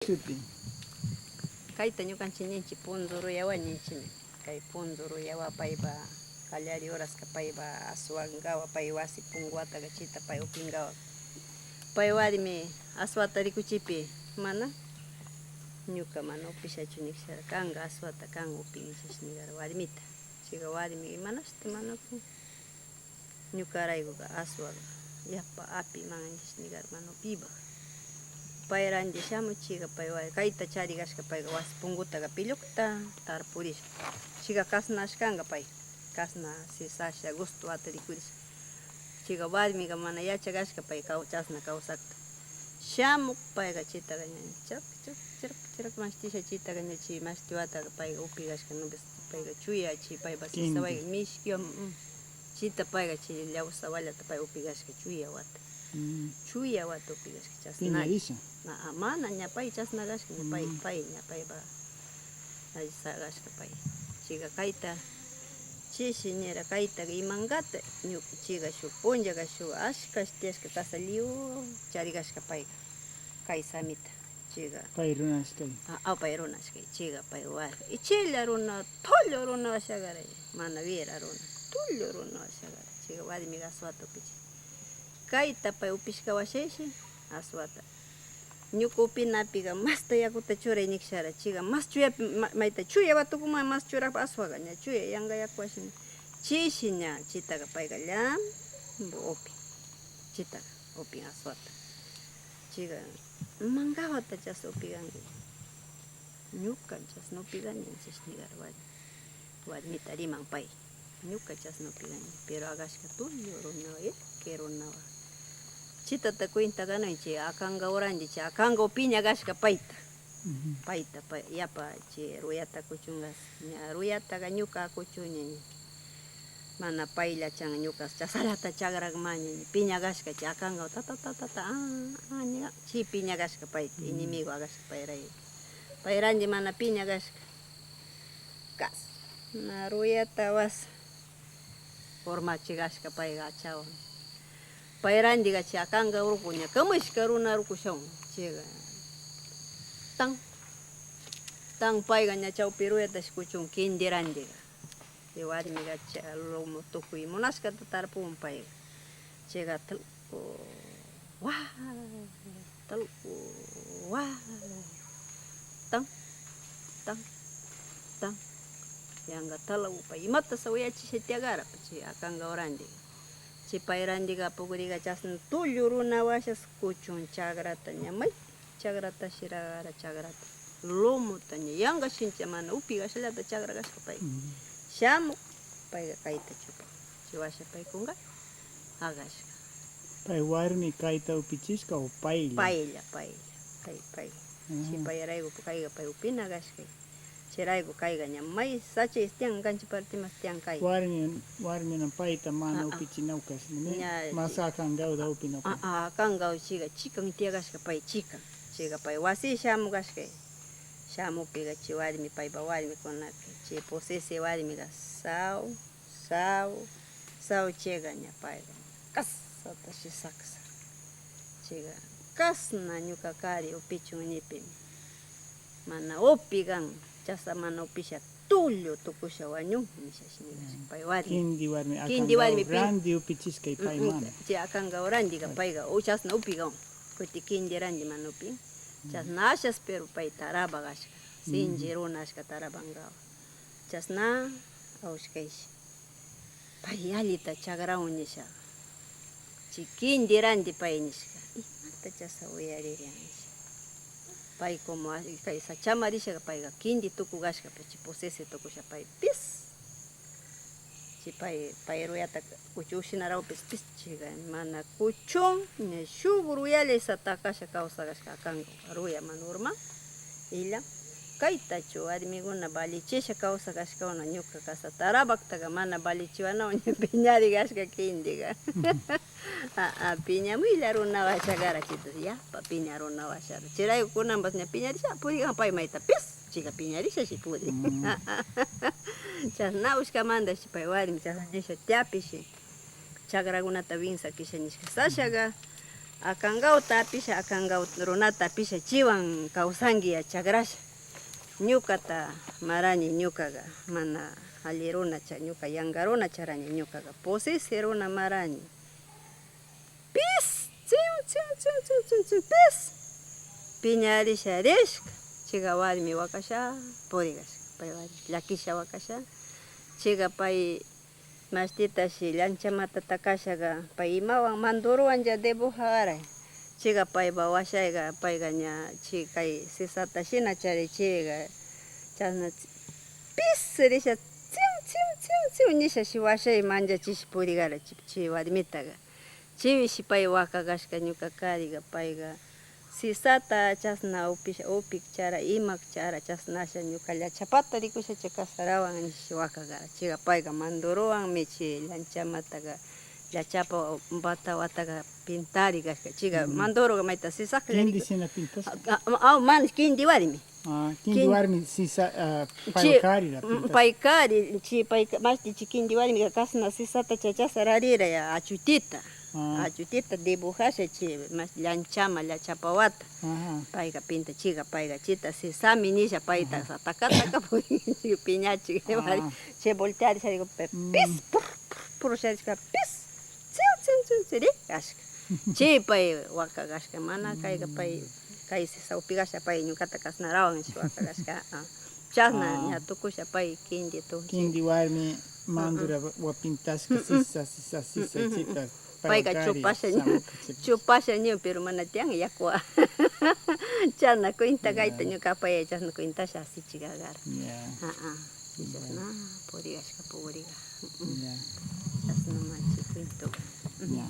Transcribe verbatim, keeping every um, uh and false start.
Shuti. Kayta ñuqanchik ninchik punzuru yawa ninchikmi. Kay punzuru yawa paypa qallari horaska paypa aswankawa pay wasi punkuwata kachita pay upinkawa. Pay warmi aswata rikuchiptin mana ñuqa mana upishachu niksara kanqa aswata kan upi nishash nikara warmita. Chayqa warmi imanashti mana upin. Ñuqaraykuqa aswaqa yapa apiman nishnigari mana upibaq. Pay randi shamuchiyqa pay wa-, kayta charigashka payqa wasi pungutaqa pillukta tarpurishpa. Chayqa kasna ashkanqa pay, kasna sisasha gusto wata rikurisha. Chayqa warmiqa mana yachagashka pay kaw-, chasna kawsakta. Shamuk payqa chitaqa ña chiraq, chiraq, chiraq, chiraq mashtisha chitaqa ña chay mashti wataqa payqa upigashka nubis payqa chuya chay paypa sisawayqa mishkiwan, mm. Chita payqa chay llawsawallata pay upigashka chuya wata. Mm. Chuya wata upigashka chasna. Piñarisha. Ma-, a, mana ña pay chasna gashka, ña pay, mm, pay, ña paypa alli sagashka pay. Chayqa kayta, chishi ñira kayta imangata, ñu-, chayqa shuk punlla gashka, ashka ashtiyashka tasa lliw charigashka payqa. Kay samita, chayqa. Pay runashkay. A, a, pay runashkay, chayqa pay warmi. Ichilla runa, tullu runa washagaray, mana wira runa, tullu runa washagaray. Chayqa warmiqa aswata upichi. Kayta pay upishka washayshi, aswata. Ñuqa upinapiqa masta yakuta churay nikshara, chayqa mas chuyapi, ma-, mayta chuya watukuman mas churapa aswaqa, ña chuya yanqa yaku ashina. Chishi ña, chitaqa payqa llambu upin, chitaqa upin aswata. Chayqa, mangawata chas upiganki. Ñuqa chasna upigaña, chashnigar warmi, warmita riman pay. Ñuqa chasna upigaña, pero agashka tullu runawa, irki runawa. Chitata cuenta ganay, chay akanqa urandi, chay akanqa upiña agashka payta. Ujú. Payta, pay, yapa chay ruyata kuchungas, ña ruyataqa ñuqa kuchuña, ña. Mana paylla chan ñuqas chasallata chagranmaña, piña gashka chay akanqa, ta, ta, ta, ta, ta, ah, ah, ña, chay piña gashka payta, enemigo agashka payray. Pay randi mana piña gashka. Kasna ruyata was urmachi gashka payqa achawan. Pay randiqa chay akanqa urukuña, kamashka runa urukushawan. Chayqa tan, tan payqa ña chawpi ruyatash kuchun kindi randiqa. Chay warmiqa chay lomo tukuy munashkata tarpun payqa. Chayqa talqu, wa, talqu, wa, tan, tan, tan. Yanqa talqu pay imata sawiyachisha tiagarapa chay akanqa urandi. Chay pay randiqa pugriqa chasna tullu runa washas kuchun chagrata ñamay. Chagrata shiragara chagrata. Lomota ña yanqa shincha mana upi gashallata chagra gashka pay. Ujú. Shamuk payqa kayta chupa. Chiwasha paykunqa agashka. Pay warmi kayta upichishka o paylla? Paylla, paylla, pay, pay. Ujú. Chipayarayku kayqa pay upina gashkay. Chayrayku kayqa ña may sachis tiyan, kanchi partimas tiyan kay. Warmi, warmina payta mana upichinawkasmi, ña, mas akanqawta upinawka. A, a, akanqaw chiqa chikan tiagashka pay chikan. Chiqa pay wasi shamugashkay. Shamupiqa chi warmi, paypa warmikunaka, chi pusisi warmiqa saw, saw, saw chiqa ña payqa. Kasata shisaksa. Chiqa kasna ñuka kari upichun nipimi. Mana upi kan, chasa mana upisha tullu tukusha wañun, nishash nigashka pay warmi. Kindi warmi, kindi warmi pi randi upichishkay pay mana. Chay akanqa randiqa payqa, uchasna upi kan. Kuti kindi randi mana upi. Chasna ashas, pero pay taraba gashka. Sinchi runa ashka tarabanqa. Chasna awshkayshi. Pay allita chagrawan nisha. Chi kindi randi pay nishka. Imata chasa uyaririn nisha. Pay como a-, kay sachamarisha payqa kindi tukugashka pay chi pusisi tukusha paypis. Chi pay, pay ruyata kuchushinarawpis pis chiqa mana kuchun, ña shuk ruyalla sata kasha kawsagashka kanqa ruya mana urman. Illa, kaytachu warmikuna valichisha kawsagashkuna ñuka kasa tarabaktaqa mana valichiwanawan ña piñarigashka kindiqa. A, a, piñamuylla runa washagara chitas, yapa piña runa washara. Chirayku kunanpas ña piñarisha purigan pay maytapis, chiqa piñarisha shi puri. Chasna ushkamanda shi pay warmi, chasna nisha tiapishi. Chagragunata winsakisha nishka sashaga. Akangaw tapisha, akangaw runata pisha, chiwan kawsangiya chagrasha. Ñukata marañi, ñukaga mana alli runacha, ñuka yanga runa charañi, ñukaga pusisi runa marañi. Pis, tsin, tsin, tsin, tsin, tsin, tsin, pis. Piñarisha rishka, chiga warmi wakasha, purigashka, pay warmi llakisha wakasha, chiga pay mashtitashi llancha mata takashaga, pay imawan manduruwan ya dibujawaray. Chiga payba washayga, payga ña chi kay sisata shina chari chiga, chasna tsi-, pis risha, tsin, tsin, tsin, tsin, nisha shi washay manchachish purigara chi, chi warmitaga. Chiwi shipay waka kashka ñuka kariga, payga sisata chasna upish-, upik chara, imak chara, chasnasha ñuka llachapata rikusha chay kasarawan nish waka kara. Chiga payga manduruwanmi chi llancha mataga, llachapa wata wataga pintari kashka. Chiga manduruga mayta sisaklla. Kindi riku-, shina pintas. Ah, ah, ah, man, kindi warmi. Ah, kindi Kin-, warmi sisa, ah, chi-, paykarira mm, pintas. Paykari, chi payka, mashti chi kindi warmiga kasna sisata chachasa rarira ya achutita. Ah. Achutita dibujasha chi mas llanchama, llachapa wata. Ajá. Payga pinta chiga, payga chita sisami nisha payta. Ajá. Sa taka taka piñachi. Ah. Che voltearisha digo, pe-, mm, pis, pur, pur, pur, sharishka, pis. Tsin, tsin, tsin, tsiri, kashka. Chi pay waka kashka, mana kayga pay, kay sisa upigasha pay ñukata kasnarawan ish waka kashka. Ah. Chasna, ah, ña tukusha pay kindi tukuchi. Kindi warmi mandura wapintashka sisa, sisa, sisa, chita. Payga payga chupasha, samuka chipasha. Chupasha ña, pero mana tiyan yakuwa. Chasna cuenta kayta ñuka pay chasna cuentasha asichigagara. Ya. Ah, ah. Chasna purigashka puriga. Ya. Chasna machi cuento. Ya.